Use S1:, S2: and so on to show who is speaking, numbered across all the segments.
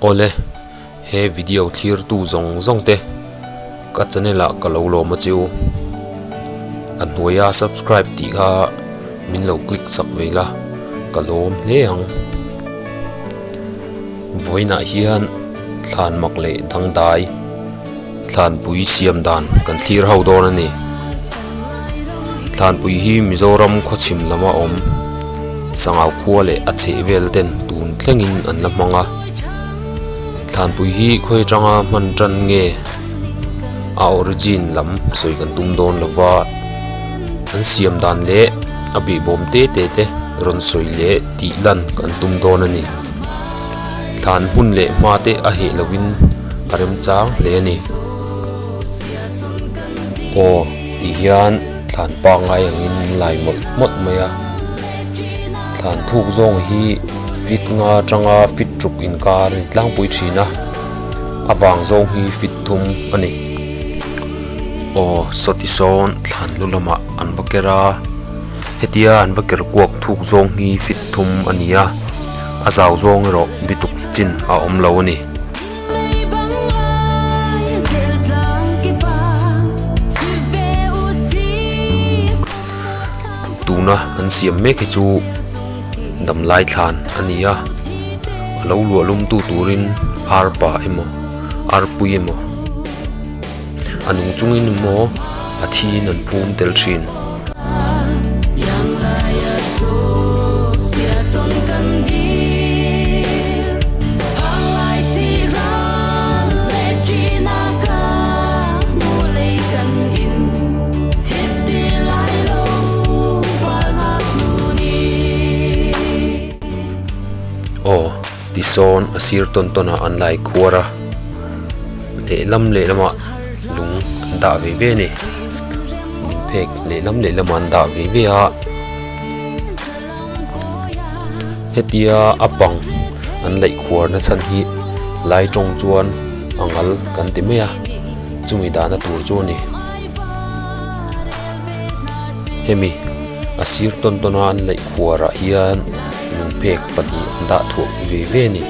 S1: Awle, he video thlirtu zawng zawng te ka channel ah ka lo lawm a che u. A hnuaia subscribe tih kha min lo click chak ve la, ka lawm hle ang. Vawiinah hian thlan mak leh dangdai thlanpui siam dan kan thlir ho dawn a ni. Thlanpui hi Mizoram khawchhim lama awm Sangau khua leh a chheh vel ten tun thlengin an la hmang a. Thlanpui hi khawi atanga hman tan nge a origin lam sawi kan tum dawn lo va, an siam dan leh a behbawm te te te rawn sawi leh tih lan kan tum dawn a ni. Thlan hmun leh hma te a heh lovin a remchang hle a ni. Aw tih hian thlan pangngai angin lai mawlh mawlh mai a, thlan thuk zawng hi feet nga atanga feet ruk inkar a ni tlangpui thin a, a vang zawng hi feet thum a ni. Aw sawti sawn thlan lu lamah an va ker a, hetia an va ker kuak thuk zawng hi feet thum a ni a, a zau zawng erawh bituk chin a awm lo a ni. Tuna an siam mek hi chu damlai thlan a ni a, a lo luah lum tu turin arpa emaw arpui emaw a nung chungin emaw a thiin an phum tel thin. Aw tisawn a sir tawn tawn ah an lai khuar a lehlam lehlamah lung an dah ve ve a ni. Phek lehlam lehlamah an dah ve ve a hetia a pang an laih khuar na chhan hi lai tawng chuan a ngal kan ti mai a chumi dahna tur chu a ni hemi a sir tawn tawn a an laih khuar ah hian lungphek pahnih an dah thuah ve ve a ni.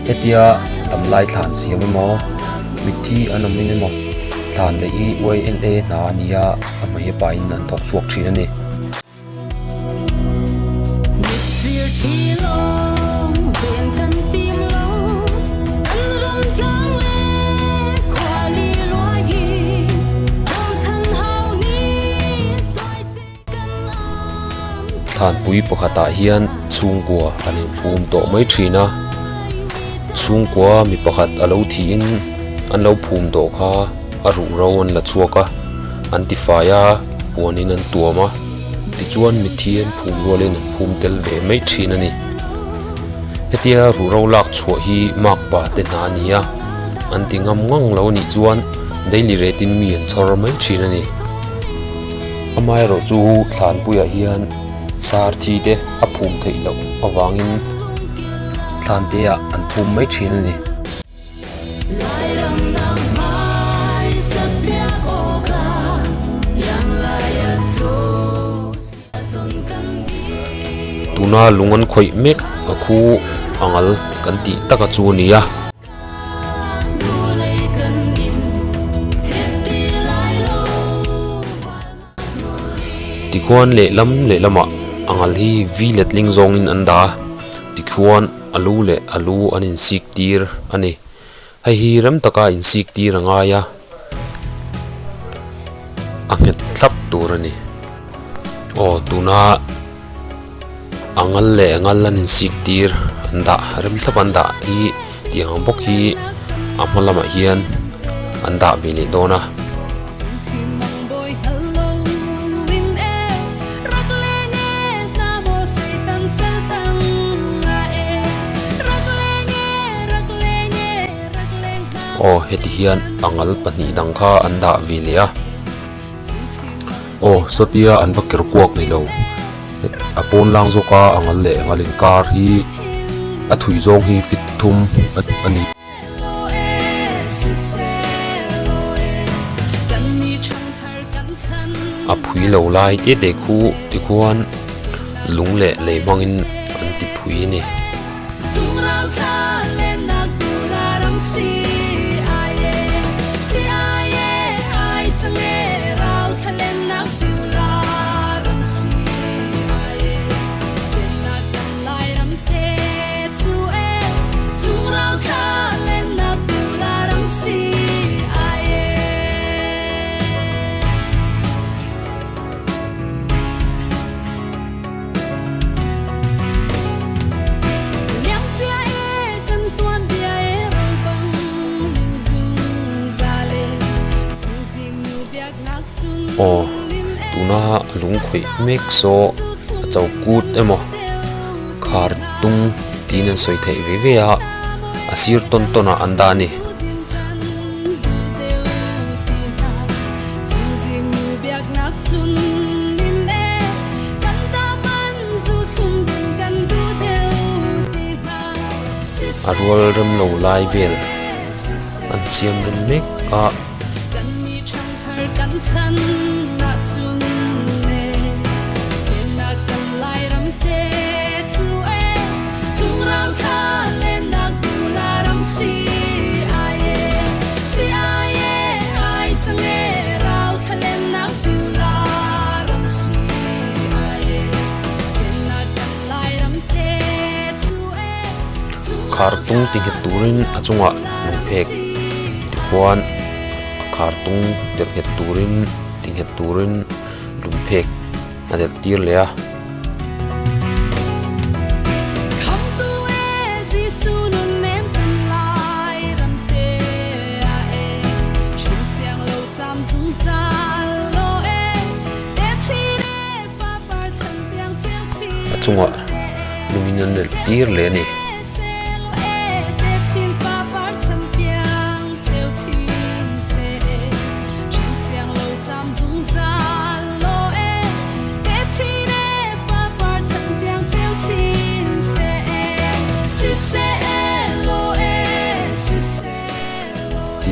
S1: Hetia damlai thlan siam emaw mitthi an awm in emaw thlan leh hi YLA hna a nia a hmeichhe pahin an thawk chhuak thin a ni. Thlanpui pakhatah hian chhungkua an inphum tawh mai thin a chhungkua mi pakhat a lo thihin an lo phum tawh kha a ruhro an la chhuak a an tifai a puanin an tuam a tichuan mitthi an phum rualin an phum tel ve mai thin a ni hetia ruhro lak chhuah hi makpa te hna a ni a an ti ngam ngang lo anih chuan daily rate in mi an chhawr mai thin a ni. Amaherawhchu thlanpuiah hian sar thi te a phum theih loh avangin thlan te ah an phum mai thin a ni. Tuna lung an khawih mek a khu a ngal kan tih taka chu a ni a. Tikhuan lehlam lehlamah a ngal hi V letling zawngin an dah a, tikhuan a lu leh a lu an insik tir a ni. Hei hi rem taka insik tir a ngai a, a nghet thlap tur a ni. Aw tuna. A ngal leh a ngal an insik tir an dah rem thlap an dah hi tiang ang bawk hi a hma lamah hian an dah ve leh dawn a. Aw heti hian a ngal pahnih dang kha an dah ve leh a. Aw sawtia an va ker kuak ni lo a pawn lang zawk a a ngal leh ngal inkar hi a thui zawng hi fit thum a ni. A phui lo lai te te khu tikhuan lung leh lei hmangin an ti phui a ni. Aw tuna lung khawih mek saw a cho kut emaw khar tung tiin an sawi theih ve ve a a sir tawn tawn ah an dah a ni. A rual rem lo lai vel an siam rem mek a. Khar tung ti nghet turin a chungah lungphek tikhuan a khar tung delh nghet turin ti nghet turin lungphek a delh tir leh a. A chungah lungin an delh tir leh a ni.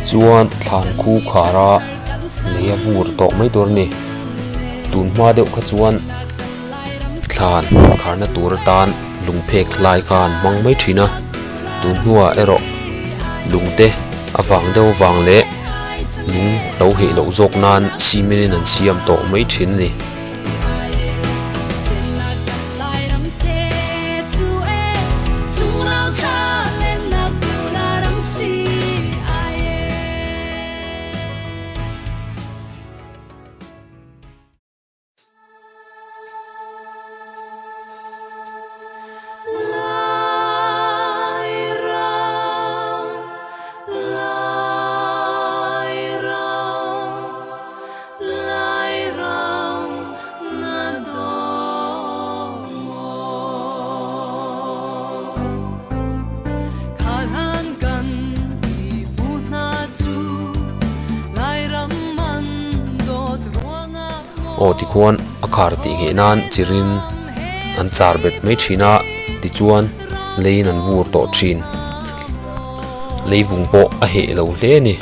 S1: Tichuan thlan khu khar a lei a vur tawh mai tur a ni. Tun hma deuh kha chuan thlan kharna tur atan lungphek lai kha an hmang mai thin a. Tun hnuah erawh lungte a vang deuh avang leh lung a lo heih loh zawk nan cement in an siam tawh mai thin a ni. Aw tikhuan a khar tih ngheh nan chirin an char bet mai thin a tichuan leiin an vur tawh thin leivung pawh a heh lo hle a ni.